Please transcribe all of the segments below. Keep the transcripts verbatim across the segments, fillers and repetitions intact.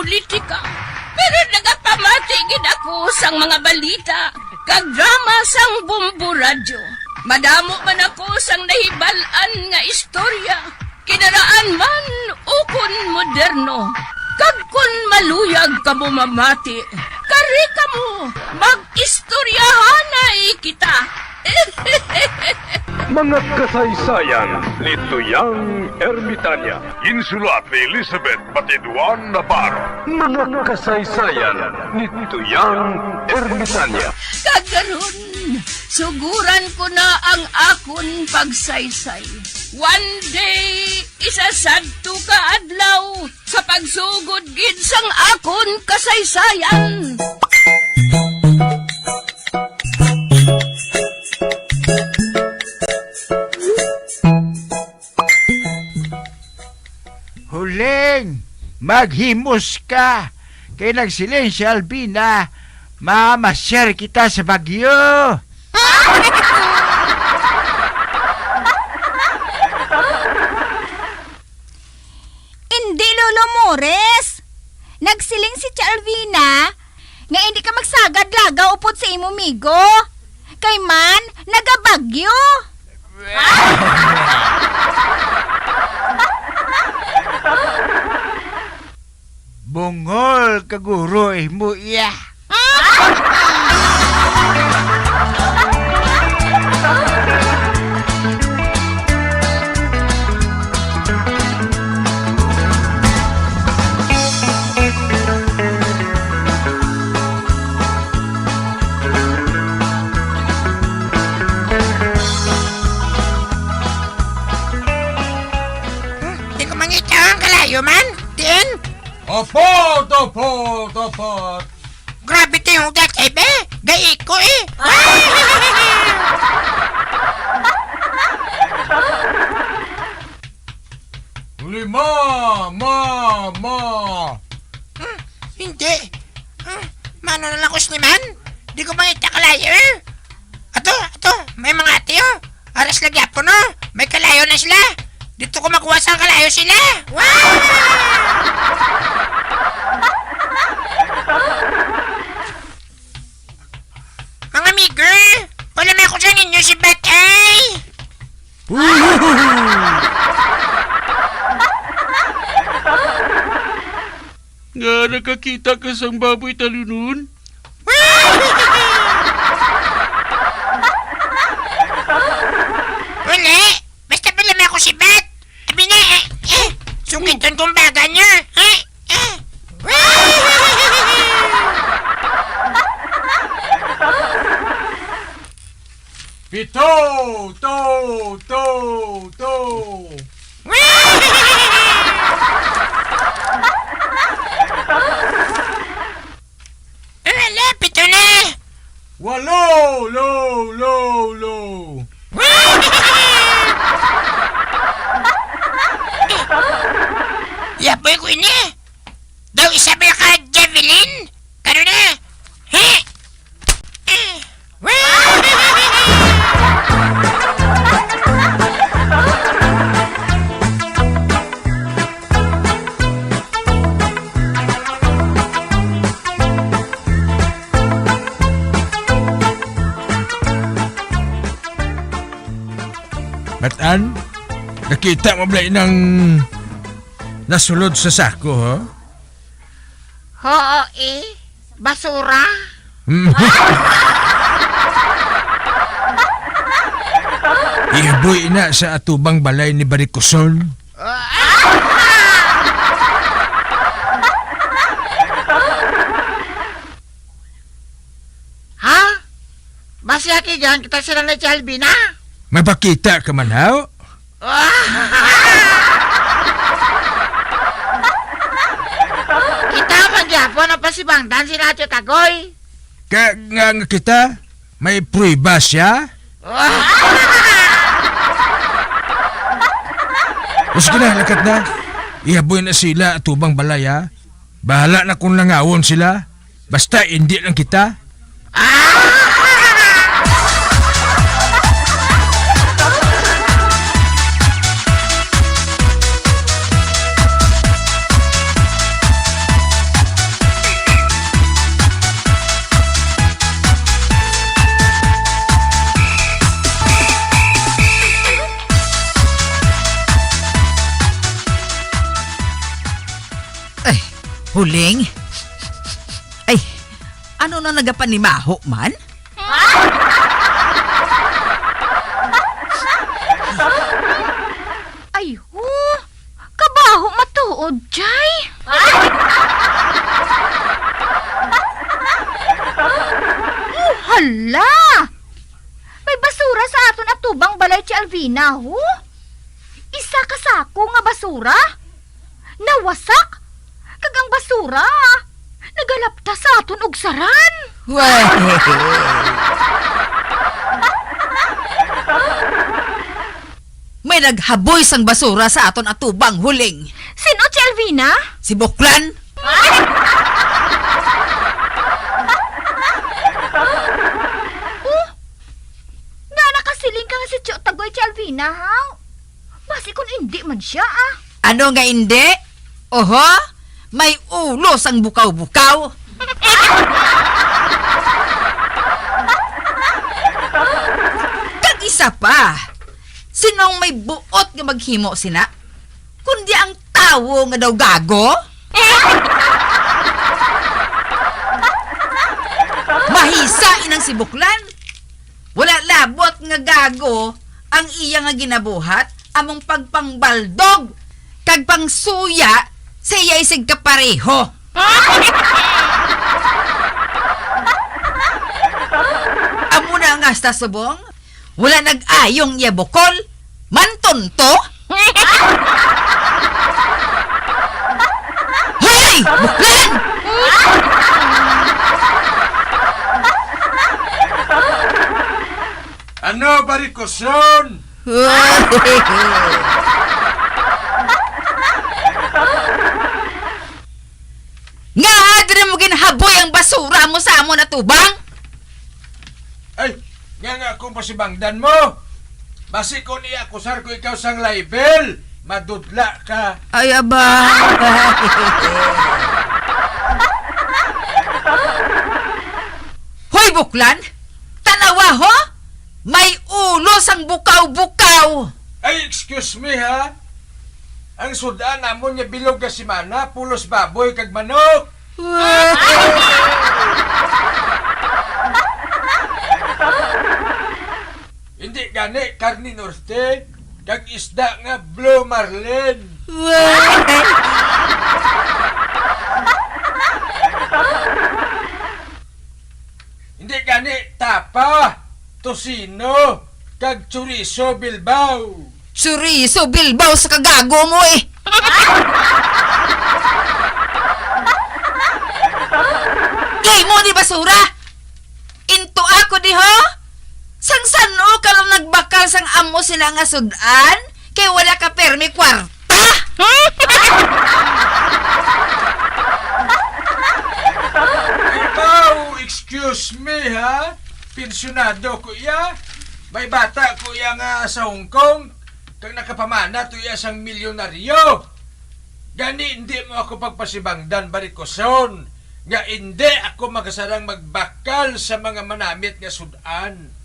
politika, pero nagapamati gid ako sang mga balita kag drama sang Bombo Radyo. Madamo man ako sang nahibal-an nga istorya, kinaraan man ukon moderno. Kag kon maluyag kamo mamati, kari kamo, mag-istoryahanay kita. Mga kasaysayan ni Tuyang Ermitanya. Ginsulat ni Elizabeth Batiduan Navarro. Mga kasaysayan ni Tuyang Ermitanya. Kag karon, suguran ko na ang akon pagsaysay. One day, isa sadto ka adlaw, sa pagsugod gid sang akon kasaysayan. Huling, maghimos ka. Kay nagsiling si Alvina, mamasyar kita sa Baguio. Hindi, Lolo Mores. Nagsiling si Tia Alvina nga hindi ka magsagad lagaw upod sa imo migo. Kay man, nagabagyo. Bungol ka guro imo iya. Di ko mangita ang kalayo man. Din? Opo, opo, opo. Grabe ti yung dati, be. Gai ko, eh. Uli, ma, ma, ma. Hmm, hindi. Hmm, mano na lang ko siniman? Di ko mangita kalayo, eh. Ato, ato, may mga ate, oh. Aras lagi apo, no? May kalayo na sila. Dito ko makuha sa kalayo sila. Wow! Mga amigo, wala may ako sa ninyo si Bat, ay. Nga nakakita ka sang baboy talunon? Wala. Basta pala may ako si Bat. Abi na, eh, eh. Sukiton kong baga niya. Eh, eh. Pito, to, to, to. Wala, pito na. Walo, lo, lo, lo. Yapoy ko ini. Daw isa ba ka javelin? Kano na? He? Matan, nakita mo ba nang nasulod sa sako, ho? Oo, eh. Basura. Mm. Ihaboy na sa atubang balay ni Barikuson. Ha? Basi akigan kita sila ni Tia Albina? Mapakita ka man, haw? Kita man gyapon ang pasibangdan si Nacho Tagoy. Ka, nga, nga kita, may pruweba siya? O sige na, lakat na. Ihaboy na sila atubang balay, ha? Bahala na kung langawon sila. Basta indi lang kita. Huling? Ay, ano na nagapanimaho man? Ay, ho! Kabaho matuod, Jay! Oh, hala! May basura sa aton atubang balay, Tia Alvina, ho? Isa ka sako nga basura? Nawasak? Kag ang basura, nagalapta sa aton ugsaran. Weh! May naghaboy sang basura sa aton atubang, Huling. Sin-o, Tia Alvina? Si Buklan. Oh, nga nakasiling ka nga si Tio Tagoy, Tia Alvina, haw? Basi kun indi man sia, ah. Ano nga indi? Oho, may ulo sang bukaw-bukaw. Kag isa pa, sinong may buot nga maghimo sina? Kundi ang tawo nga daw gago? Mahisa inang si Buklan. Wala labot nga gago ang iya nga ginabuhat, among pagpangbaldog kag pangsuya sa iya isig kapareho. Amo na nga hasta subong, wala nag-ayong iya bukol, mantunto. Hoy! Buklan! Ano, barikoson? Ngaa diri mo ginhaboy ang basura mo sa amon atubang? Ay, nga nga akong pasibangdan mo. Basi kon i-akusar ko ikaw sang libel, madudla ka. Ay, aba. Hoy, Buklan! Tanawa, ho! May ulo sang bukaw-bukaw! Ay, excuse me, ha? Ang sud-an namon nga bilog nga semana, pulos baboy kag manok. Hindi gani, karne norte, kag isda nga blue marlin. Hindi gani, tapa, tocino, kag chorizo Bilbao. Chorizo Bilbao sa kagago mo, eh. Imo ni basura! Into ako di, ho? Sang san-o ka lang nagbakal sang amo sila nga sud-an? Kay wala ka permi kwarta? Ikaw, excuse me, ha? Pensyonado ko iya. May bata ko iya nga sa Hong Kong. Kag nakapamana to iya sang milyonaryo. Gani, hindi mo ako pagpasibangdan, barikoson, nga indi ako makasarang magbakal sa mga manamit nga sud-an.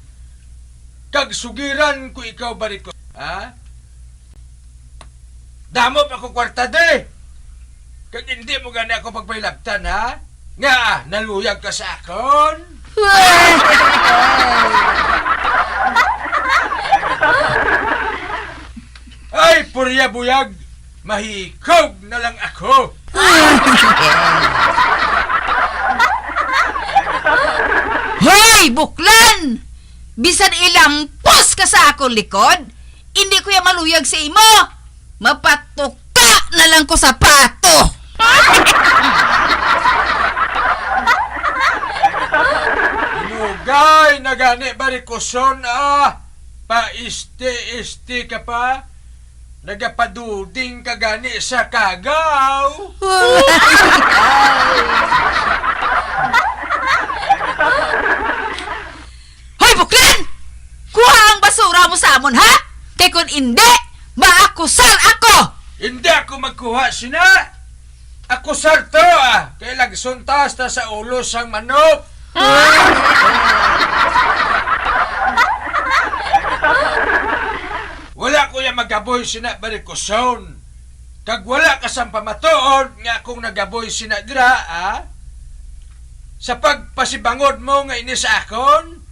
Kag sugiran ko ikaw, barikos-, ha? Damo pa ko kwarta, de. Kag hindi mo gani ako pagpahilabtan, ha? Nga, naluyag ka sa akon? Ay, purya buyag, mahikog na lang ako. Hoy, Buklan! Bisan ilampos ka sa akon likod, indi ko ya maluyag sa imo. Mapatuka na lang ko sa pato. Inugay na gani, barikoson, ah. Paiste-este ka pa. Nagapaduding ka gani sa kagaw. Hoy, Buklan! Kuha ang basura mo sa amon, ha? Kay kun indi, maakusar ako! Indi ako magkuha sina. Akusar to, ah. Kay lagson ta hasta sa ulo sang manok. Wala ko ya magaboy sina, barikoson. Kag wala ka sang pamatuod nga akong nagaboy sina dira, ah? Sa pagpasibangod mo nga ini sa akon,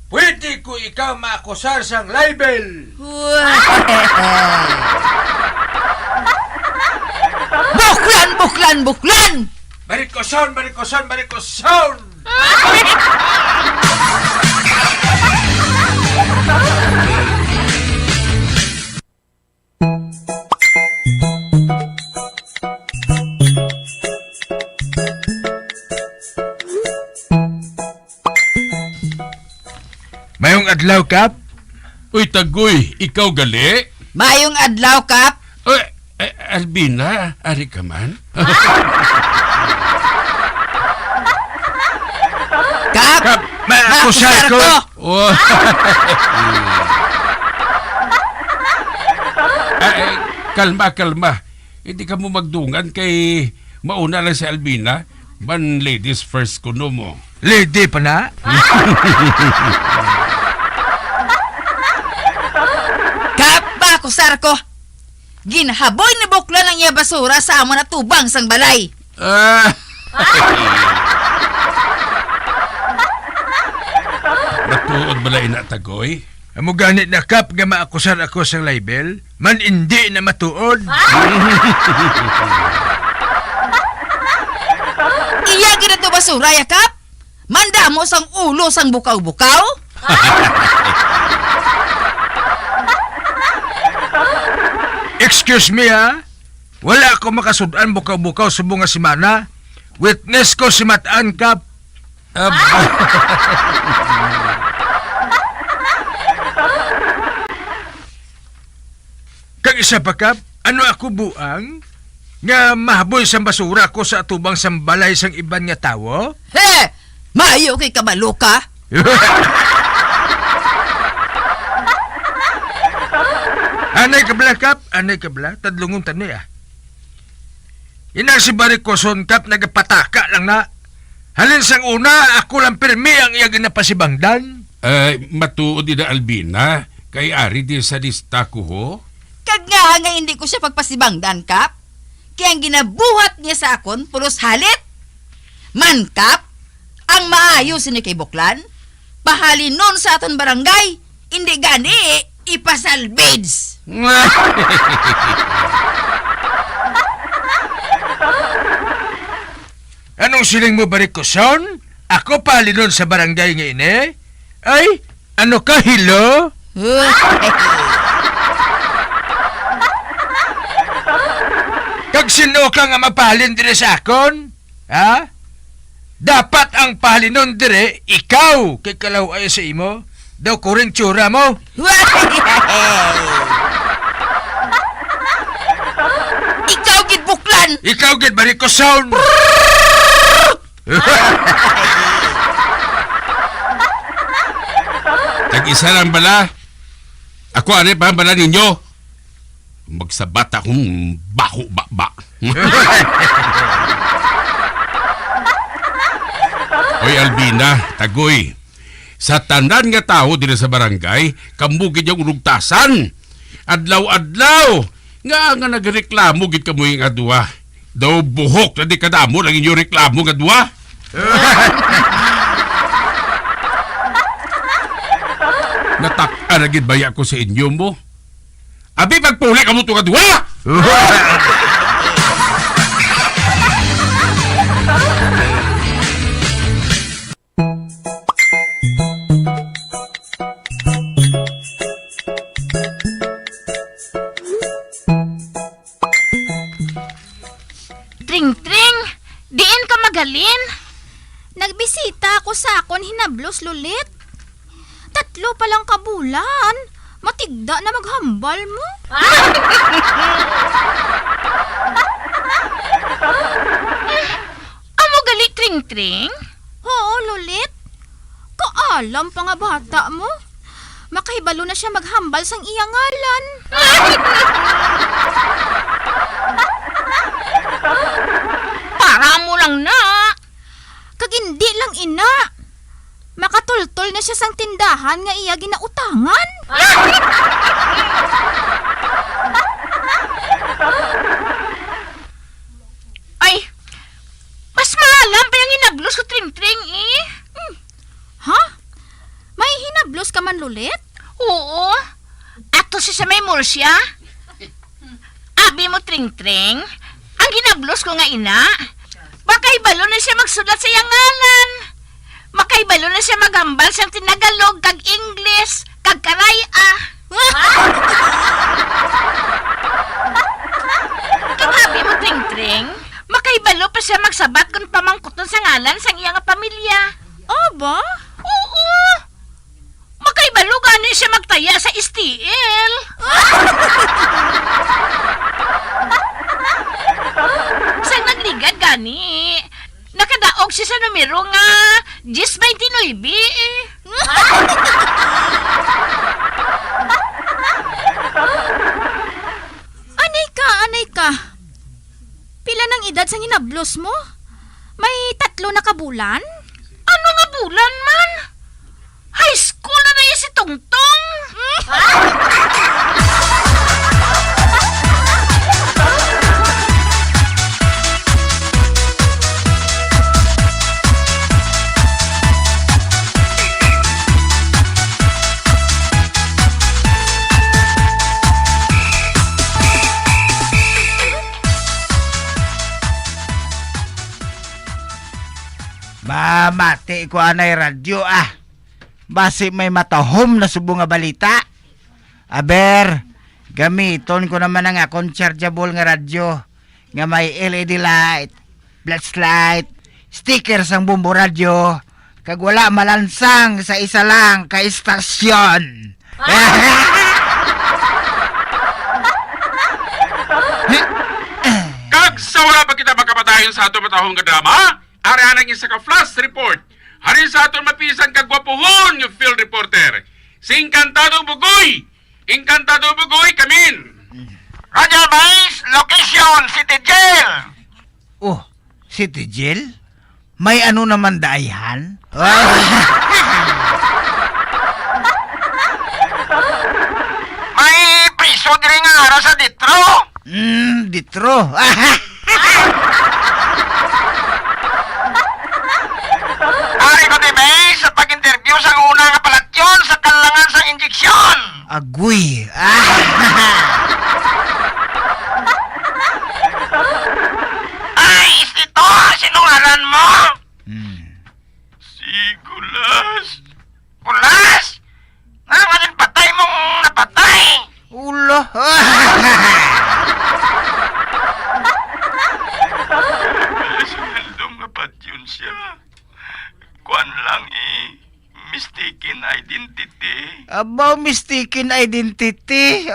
pwede ko ikaw maakusar sang libel. Buklan, buklan, buklan! Barikoson, barikoson, barikoson! Mayong adlaw, Kap. Uy, Tagoy, ikaw gali? Mayong adlaw, Kap. Uy, eh, Albina, ari ka man? Kap, Kap, may akusar maakusar ko. Ko. Oh. Ay, kalma, kalma. Hindi ka mo magdungan kay mauna lang si Albina. Man, ladies first kuno mo. Lady pa na? Kap, maakusar ko. Ginhaboy ni Buklan ang iya basura sa amon atubang sang balay. Ah. Matuod bala ina, Tagoy? Amo gani na, Kap, nga maakusar ako sang libel, man indi na matuod. Iya gid ato basura ya, Kap? Mandamo sang ulo sang bukaw-bukaw? Excuse me, ha? Wala ako makasud-an bukaw-bukaw subong nga semana. Witness ko si Matan, Kap. Ab- Kag isa pa, Kap, ano ako buang nga mahaboy sang basura ko sa atubang sang balay sang iban nga tawo? He! Maayo kay kabalo ka. Anay ka bala, Kap, anay ka bala. Tadlungon ta ni, ah. Inang si Barikoson, Kap, nagapataka lang na. Halin sang una, ako lang pirmi ang iya ginapasibangdan. Ay, matuod ina, Albina, kay ari di sa lista ko, ho. Kag nga nga hindi ko siya pagpasibangdan, Kap. Kay ang ginabuhat niya sa akon, pulos halit. Man, Kap, ang maayo sini kay Buklan, pahalinon sa aton barangay, hindi gani ipasalvage. Anong siling mo, Barikoson? Ako pahalinon sa barangay nga ini? Ay, ano ka, hilo? Kag sino ka nga mapahalin diri sa akon? Ha? Dapat ang pahalinon diri, ikaw, kay kalaw-ay sa imo. Daw kuring tsura mo. Ikaw gid, Buklan! Ikaw gid, Barikoson! Tag-isa lang bala. Ako, ari pa bala ninyo. Magsabata kung baho baba. Oy, Albina, Tagoy, sa tanan nga tawo diri sa barangay, kamo gid ang ulugtasan. Adlaw-adlaw, nga, nga nagreklamo gid kamo nga duha. Daw buhok na di kadamo ang inyo reklamo nga duha. Natak-an na gid baya ko sa inyo mo. Abi, magpuli kamo to nga duha! Tring-tring, diin ka magalin? Nagbisita ako sa akon hinablos, Lulit. Tatlo pa lang ka bulan, matigda na maghambal mo. Amo gali, Tring-tring? Oo, Lulit. Kaalam pa nga bata mo. Makahibalo na siya maghambal sang iya ngalan. Para mo lang na. Kag hindi lang ina. Makatultol na siya sang tindahan nga iya ginautangan. Ay, mas maalam pa ang hinablos ko, Tring Tring, eh. Hmm. Ha? May hinablos ka man, Lulit? Oo. Ato si sa may Murcia. Abi mo, Tring Tring, ang hinablos ko nga ina, makahibalo na siya magsulat sa iyang ngalan. Makahibalo na siya maghambal sang Tinagalog kag English kag Karay-a. Kag abi mo, Tring Tring, makahibalo pa siya magsabat kon pamangkuton sa ngalan sang iya nga pamilya. Aba? Oo. Makahibalo gani siya magtaya sa S T L. Sa nagligad gani, nakadaog siya sa numero nga diyes baynte nuebe. Anay ka, anay ka. Pila nang edad sang hinablos mo? May tatlo na ka bulan? Ano nga bulan man? High school na na si Tongtong. Mamati ko anay radyo, ah. Basi may matahom na subong nga balita. Aber, gamiton ko naman ang akon chargeable nga radyo nga may L E D light, flashlight, sticker sang Bombo Radyo, kag wala malansang sa isa lang ka istasyon. Kag sa wala pa kita makapatayon sa ato matahom nga drama, ari ang isa ka flash report. Hari sa aton mapisan kag gwapuhon nga field reporter, si Encantado Bugoy. Encantado Bugoy, come in. Roger Vice, location, City Jail. Oh, City Jail? May ano naman dayhan? May priso diri nga ara sa Detro. Mm, Detro. Ari ko, Tibay, sa pag-interview sa una nga palatyon sa kalangan sang injeksyon. Agoy. Ay, istito, sino ngaran mo? Hmm. Si Gulas. Gulas? Nga naman yung patay mong napatay? Ulo. Sa handom nga patyon siya. Kuan lang eh, mistaken identity. Abaw, mistaken identity.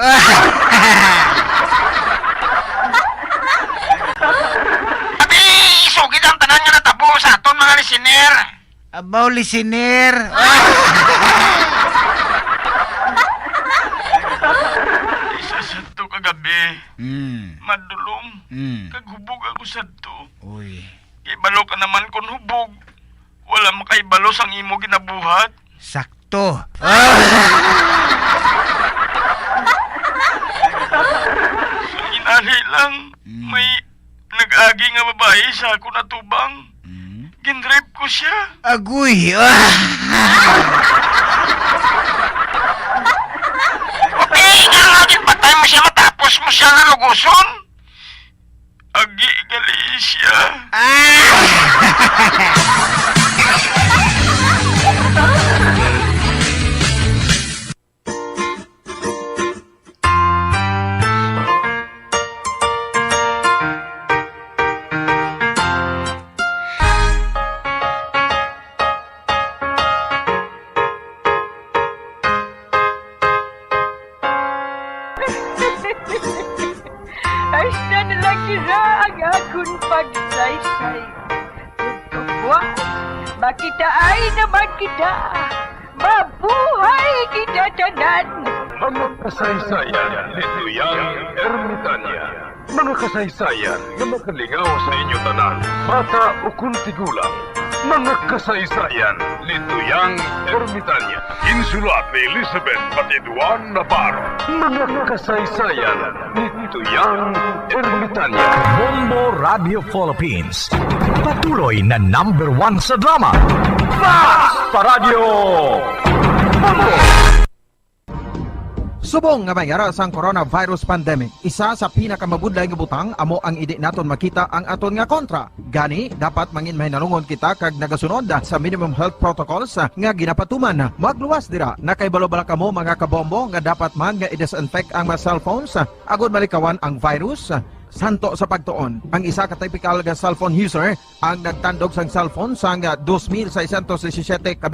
Abi, isugid ang tanan nga natabo sa aton mga listener. Abaw, listener. Isa sa to kagabi, Mm. madulom, Mm. kag hubog ako sadto. Uy. Kay balo ka naman kon hubog, wala makahibalo sang imo ginabuhat. Sakto. Sa inali lang, Mm. may nag-agi nga babayi sa akon atubang. Mm. Ginrape ko siya. Agoy. Okay, nga nga ginpatay mo siya matapos mo siya nga luguson? Agi gali siya. Ah! Hasta na lang dira ang akon pagsaysay. Ug buwas, makitaay naman kita. Mabuhay kita tanan! Mga kasaysayan ni Duyang Ermitania. Mga kasaysayan nga makalingaw sa inyo tanan, bata ukon tigulang. Mga kasaysayan ni Tuyang Ermitanya. Insulat ni Elizabeth Batiduan Navarro. Mga kasaysayan ni Tuyang Ermitanya. Bombo Radio Philippines. Patuloy na number one sa drama. Fast Paradyo! Bombo! Subong nga may ara sang coronavirus pandemic, isa sa pinakamabudlay nga butang amo ang indi naton makita ang aton nga kontra. Gani, dapat mangin mahinalungon kita kag nagasunod sa minimum health protocols nga ginapatuman. Magluwas dira, nakahibalo bala kamo, mga kabombo, nga dapat man nga i-disinfect ang mga cellphones agod malikawan ang virus? Santo sa pagtuon, ang isa ka typical nga cellphone user ang nagtandog sang cellphone sang dos mil seiscientos disisiete ka